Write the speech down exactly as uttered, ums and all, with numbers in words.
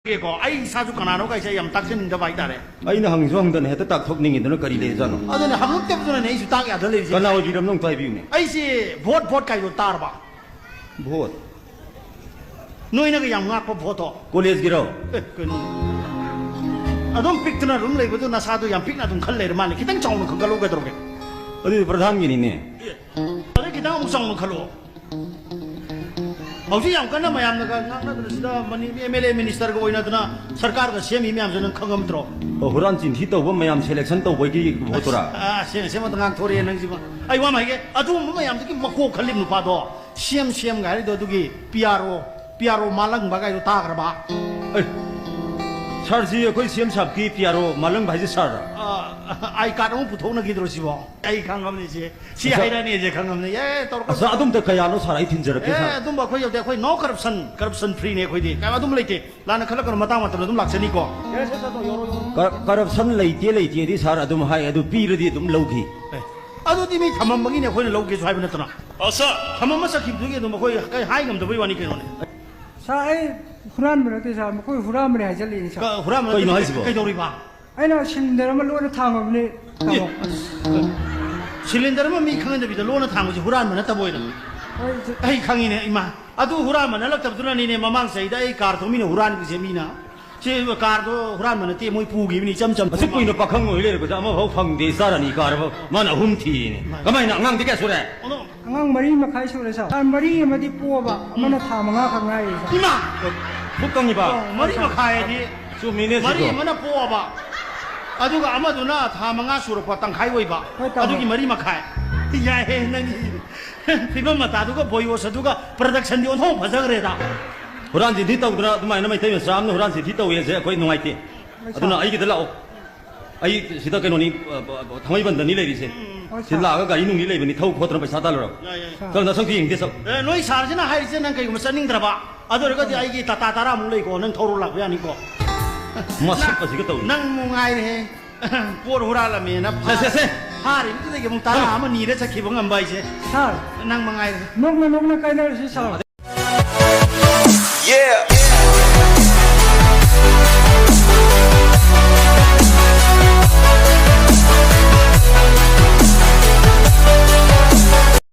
ꯀꯣ, ꯑꯩ ꯏꯁꯥꯁꯨ ꯀꯅꯥꯅꯣ ꯀꯥꯏꯁꯦ ꯑꯩ ꯌꯥꯝ ꯇꯥꯛꯆꯅꯤꯡꯗꯕ ꯍꯥꯏꯇꯥꯔꯦ꯫ ꯑꯩꯅ ꯍꯪꯁꯨ ꯍꯪꯗꯅ ꯍꯦꯛꯇ ꯇꯥꯛꯊꯣꯛꯅꯤꯡꯉꯤꯗꯨꯅ ꯀꯔꯤ ꯂꯩꯔꯖꯥꯠꯅꯣ? ꯑꯗꯨꯅꯦ, ꯍꯪꯉꯛꯇꯕꯗꯨꯅꯅꯦ ꯑꯩꯁꯨ ꯇꯥꯛ ꯌꯥꯗ ꯂꯩꯔꯤꯁꯦ꯫ ꯀꯅꯥ ꯑꯣꯏꯕꯤꯔꯕꯅꯣ ꯑꯝꯇ ꯍꯥꯏꯕꯤꯌꯨꯅꯦ꯫ ꯑꯩꯁꯦ ꯚꯣꯠ, ꯚꯣꯠ ꯀꯥꯏꯗꯣ ꯇꯥꯔꯕ? ꯚꯣꯠ? ꯅꯣꯏꯅꯒ ꯌꯥꯝ ꯉꯥꯛꯄ ꯚꯣꯠꯇꯣ꯫ ꯀꯣꯂꯦꯖꯀꯤꯔꯣ? ꯑꯦ, ꯀꯩꯅꯣ? ꯑꯗꯨꯝ ꯄꯤꯛꯇꯅ ꯑꯗꯨꯝ ꯂꯩꯕꯗꯨ ꯅꯁꯥꯗꯣ ꯌꯥꯝ ꯄꯤꯛꯅ ꯑꯗꯨꯝ ꯈꯜ ꯂꯩꯔ ꯃꯥꯜꯂꯦ꯫ ꯈꯤꯇꯪ ꯆꯥꯎꯅ ꯈꯟꯒꯠꯂꯣ ꯀꯩꯗꯧꯔꯒꯦ? ꯑꯗꯨꯗꯤ ꯄ꯭ꯔꯙꯥꯟꯒꯤꯅꯤꯅꯦ꯫ ꯑꯦ, ꯑꯗꯩ ꯈꯤꯇꯪ ꯑꯃꯨꯛ ꯆꯥꯎꯅ ꯈꯜꯂꯣ꯫ ꯍꯧꯖꯤꯛ ꯌꯥꯝ ꯀꯟꯅ ꯃꯌꯥꯝꯅꯒ ꯉꯥꯡꯅꯗꯅ ꯁꯤꯗ ꯃꯅꯤ-, ꯑꯦꯝ ꯑꯦꯜ ꯑꯦ ꯃꯤꯅꯤꯁꯇꯔꯒ ꯑꯣꯏꯅꯗꯅ ꯁꯔꯀꯥꯔꯒ ꯁꯦꯝꯃꯤ ꯃꯌꯥꯝꯁꯦ ꯅꯪ ꯈꯪꯉꯝꯗ꯭ꯔꯣ? ꯑꯣ, ꯍꯨꯔꯥꯟ ꯆꯤꯟꯊꯤ ꯇꯧꯕ ꯃꯌꯥꯝ ꯁꯦꯂꯦꯛꯁꯟ ꯇꯧꯕꯒꯤ ꯚꯣꯠꯇꯨꯔꯥ? ꯑꯁ, ꯑꯁꯦꯡ ꯑꯁꯦꯡꯕꯇ ꯉꯥꯡꯊꯣꯔꯛꯑꯦ ꯅꯪꯁꯤꯃ꯫ ꯑꯩ ꯋꯥ ꯑꯃ ꯍꯥꯏꯒꯦ, ꯑꯗꯨꯒꯨꯝꯕ ꯃꯌꯥꯝꯗꯨꯒꯤ ꯃꯀꯣꯛ ꯈꯜꯂꯤꯕ ꯅꯨꯄꯥꯗꯣ, ꯁꯤ ꯑꯦꯝ, ꯁꯤ ꯑꯦꯝꯒ ꯍꯥꯏꯔꯤꯗꯣ ꯑꯗꯨꯒꯤ ꯄꯤ ꯑꯥꯔ ꯑꯣ, ꯄꯤ ꯑꯥꯔ ꯑꯣ ꯃꯥꯂꯪꯕ ꯀꯥꯏꯗꯣ ꯇꯥꯈ꯭ꯔꯕ? ꯑꯦ, ꯁꯥꯔꯁꯤ ꯑꯩꯈꯣꯏ ꯁꯤ ꯑꯦꯝ ꯁꯥꯕꯀꯤ ꯄꯤ ꯑꯥꯔ ꯑꯣ ꯃꯥꯂꯪꯕ ꯍꯥꯏꯁꯦ ꯁꯥꯔꯔꯣ? ꯑ, ꯑꯥꯏ ꯀꯥꯔꯗ ꯑꯃꯨꯛ ꯄꯨꯊꯣꯛꯅꯈꯤꯗ꯭ꯔꯣ ꯁꯤꯕꯣ? ꯑꯩ ꯈꯪꯉꯕꯅꯤ ꯁꯤ꯫ ꯁꯤ ꯑꯁ, ꯍꯥꯏꯔꯛꯑꯅꯤ ꯑꯁꯦ ꯈꯪꯉꯕꯅꯤ꯫ ꯑꯦ, ꯇꯧꯔꯛꯀꯅꯨ꯫ ꯑꯁ, ꯑꯗꯨꯝꯇ ꯀꯌꯥꯅꯣ ꯁꯥꯔ? ꯑꯩ ꯊꯤꯟꯖꯔꯛꯀꯦ, ꯑꯦ, ꯁꯥꯔ꯫ ꯑꯗꯨꯝꯕ ꯑꯩꯈꯣꯏ ꯌꯧꯗꯦ꯫ ꯑꯩꯈꯣꯏ no corruption, corruption free ꯅꯦ ꯑꯩꯈꯣꯏꯗꯤ꯫ ꯀꯩꯝ ꯑꯗꯨꯝ ꯂꯩꯇꯦ꯫ ꯂꯥꯟꯅ ꯈꯜꯂꯛꯀꯅꯨ, ꯃꯇꯥꯡ ꯃꯇꯝꯗ ꯑꯗꯨꯝ ꯂꯥꯛꯆꯅꯤꯀꯣ꯫ ꯌꯥꯔꯦ, ꯁꯦ, ꯁꯦ, ꯇꯧ, ꯌꯧꯔꯣ, ꯌꯧꯔꯣ꯫ ꯀ-, corruption ꯂꯩꯇꯦ, ꯂꯩꯇꯦꯗꯤ ꯁꯥꯔ ꯑꯗꯨꯝ ꯍꯥꯏ, ꯑꯗꯨ ꯄꯤꯔꯗꯤ ꯑꯗꯨꯝ ꯂꯧꯈꯤ꯫ ꯑꯦ, ꯑꯗꯨꯗꯤ ꯃꯤ ꯊꯝꯃꯝꯕꯒꯤꯅꯦ ꯑꯩꯈꯣꯏꯅ ꯂꯧꯒꯦꯁꯨ ꯍꯥꯏꯕ ꯅꯠꯇꯅ꯫ ꯑꯣ, ꯁꯥꯔ꯫ ꯊꯝꯃꯝꯕ ꯆꯠꯈꯤꯕꯗꯨꯒꯤ ꯑꯗꯨꯝ ꯑꯩꯈꯣꯏ ꯀꯩ ꯍꯥꯏ ꯉꯝꯗꯕꯩ ꯋꯥꯅꯤ ꯀꯩꯅꯣꯅꯦ꯫ ꯁꯥꯔ, ꯑꯩ ꯍꯨꯔꯥꯟꯕ ꯅꯠꯇꯦ ꯁꯥꯔ, ꯃꯈꯣꯏ ꯍꯨꯔꯥꯟꯕꯅꯦ ꯍꯥꯏꯖꯜꯂꯛꯏꯅꯦ ꯁꯥꯔ꯫ ꯀ-, ꯍꯨꯔꯥꯟꯕ ꯀꯩꯅꯣ ꯅꯠꯇꯦ, ꯍꯥꯏꯁꯤꯕꯣ? ꯀꯩꯗꯧꯔꯤꯕ? ꯑꯩꯅ ꯁꯤꯂꯤꯟꯗꯔ ꯑꯃ ꯂꯣꯟꯅ ꯊꯥꯡꯉꯕꯅꯤ꯫ ꯑꯦ, ꯇꯥꯃꯣ꯫ ꯁꯤꯂꯤꯟꯗꯔ ꯑꯃ ꯃꯤ ꯈꯪꯍꯟꯗꯕꯤꯗ ꯂꯣꯟꯅ ꯊꯥꯡꯕꯁꯤ ꯍꯨꯔꯥꯟꯕ ꯅꯠꯇꯕ ꯑꯣꯏꯔꯦ꯫ ꯍꯣꯏ, ꯁꯤ ꯑꯩ ꯈꯪꯉꯤꯅꯦ, ꯏꯃꯥ꯫ ꯑꯗꯨ ꯍꯨꯔꯥꯟꯕ ꯅꯠꯂꯛꯇꯕꯗꯨꯅꯅꯤꯅꯦ, ꯃꯃꯥꯡ ꯆꯍꯤꯗ ꯑꯩ ꯀꯥꯔ ꯊꯧꯃꯤꯅ ꯍꯨꯔꯥꯟꯈ꯭ꯔꯤꯁꯦ ꯃꯤꯅ꯫ ꯁꯤ ꯀꯥꯔꯗꯣ ꯍꯨꯔꯥꯟꯕ ꯅꯠꯇꯦ, ꯃꯣꯏ ꯄꯨꯈꯤꯕꯅꯤ, ꯏꯆꯝ ꯆꯝꯕ꯫ ꯑꯁꯨꯛ ꯀꯨꯏꯅ ꯄꯥꯈꯪ ꯑꯣꯏ ꯂꯩꯔꯕꯗ ꯑꯃꯐꯥꯎ ꯐꯪꯗꯦ, ꯏꯆꯥ ꯔꯥꯅꯤ ꯀꯥꯔ ꯑꯃ ꯃꯥꯅ ꯑꯍꯨꯝ ꯊꯤꯌꯦꯅꯦ꯫ ꯃꯥꯅꯤ꯫ ꯀꯃꯥꯏꯅ? ꯑꯉꯥꯡꯗꯤ ꯀꯌꯥ ꯁꯨꯔꯦ? ꯑꯉꯥꯡ ꯃꯔꯤ ꯃꯈꯥꯏ ꯁꯨꯔꯦ, ꯁꯥꯔ꯫ ꯁꯥꯔ, ꯃꯔꯤ ꯑꯃꯗꯤ ꯄꯣꯛꯑꯕ, ꯑꯃꯅ ꯊꯥ ꯃꯉꯥ ꯈꯛ ꯉꯥꯏꯔꯤ, ꯁꯥꯔ꯫ ꯏꯃꯥ! ꯄꯨꯛ ꯀꯪꯉꯤꯕ? ꯑꯣ, ꯃꯔꯤ ꯃꯈꯥꯏ ꯍꯥꯏꯗꯤ ꯆꯨꯝꯃꯤꯅꯦ ꯃꯔꯤ ꯁꯤꯁꯨ꯫ ꯑꯃꯅ ꯄꯣꯛꯑꯕ, ꯑꯗꯨꯒ ꯑꯃꯗꯨꯅ ꯊꯥ ꯃꯉꯥ ꯁꯨꯔꯛꯄ, ꯇꯪꯈꯥꯏ ꯑꯣꯏꯕ, ꯍꯣꯏ, ꯇꯥꯃꯣ꯫ ꯑꯗꯨꯒꯤ ꯃꯔꯤ ꯃꯈꯥꯏ꯫ ꯌꯥꯏꯍꯦ, ꯅꯪꯒꯤ ꯐꯤꯕꯝ ꯃꯇꯥꯗꯨꯒ ꯕꯣꯌꯣꯁ ꯑꯗꯨꯒ production ꯗꯤ ꯑꯣꯟꯊꯣꯛ ꯐꯖꯈ꯭ꯔꯦꯗ꯫ ꯍꯨꯔꯥꯟ ꯆꯤꯟꯊꯤ ꯇꯧꯗꯅ ꯑꯗꯨꯃꯥꯏꯅ ꯃꯩꯇꯩ ꯃꯆꯥ ꯑꯃꯅ ꯍꯨꯔꯥꯟ ꯆꯤꯟꯊꯤ ꯇꯧꯋꯦꯁꯦ ꯑꯩꯈꯣꯏ ꯅꯨꯡꯉꯥꯏꯇꯦ꯫ ꯍꯣꯏ, ꯑꯗꯨꯅ ꯁꯥꯔ꯫ ꯑꯩꯒꯤꯗ ꯂꯥꯛꯑꯣ꯫ ꯑꯩ ꯁꯤꯗ ꯀꯩꯅꯣꯅꯤ, ꯑ, ꯑ, ꯊꯥꯡꯃꯩꯕꯟꯗꯅꯤ ꯂꯩꯔꯤꯁꯦ꯫ ꯎꯝ꯫ ꯍꯣꯏ, ꯁꯤ ꯁꯥꯔ꯫ ꯂꯥꯛꯑꯒ ꯒꯥꯔꯤ ꯅꯨꯡꯂꯤ ꯂꯩꯕꯅꯤ, ꯊꯧ ꯈꯣꯠꯇꯅ ꯄꯩꯁꯥ ꯇꯥꯜꯂꯨꯔꯣ꯫ ꯌꯥꯏ, ꯌꯥꯏ꯫ ꯁꯥꯔ꯫ ꯆꯠꯂꯣ, ꯅꯁꯛꯇꯨ ꯌꯦꯡꯒꯦ ꯆꯠꯂꯣ꯫ ꯑꯦ, ꯅꯣꯏ ꯁꯥꯔꯁꯤꯅ ꯍꯥꯏꯔꯤꯁꯦ ꯅꯪ ꯀꯩꯒꯨꯝꯕ ꯆꯠꯅꯤꯡꯗ꯭ꯔꯕ, ꯑꯗꯨ ꯑꯣꯏꯔꯒꯗꯤ ꯑꯩꯒꯤ ꯇꯥꯇꯥ ꯇꯔꯥꯃꯨꯛ ꯂꯩꯀꯣ, ꯅꯪ ꯊꯧꯔ ꯂꯥꯛꯄ ꯌꯥꯅꯤꯀꯣ꯫ ꯃꯁꯛ ꯑꯁꯤꯒ ꯇꯧꯔꯤ꯫ ꯅꯪ ꯅꯨꯡꯉꯥꯏꯔꯦꯍꯦ꯫ ꯄꯣꯠ ꯍꯨꯔꯥꯜꯂꯝꯃꯦꯅ ꯁꯦ, ꯁꯦ, ꯁꯦ꯫ ꯐꯥꯔꯤꯕꯗꯨꯗꯒꯤ ꯑꯃꯨꯛ ꯇꯔꯥ ꯑꯃ ꯅꯤꯔ ꯆꯠꯈꯤꯕ ꯉꯝꯕ ꯍꯥꯏꯁꯦ꯫ ꯁꯥꯔ꯫ ꯅꯪ ꯃꯉꯥꯏꯔꯦ꯫ ꯅꯣꯛꯅ ꯅꯣꯛꯅ ꯀꯥꯏꯅꯔꯁꯤ, ꯁꯥꯔ꯫ Yeah.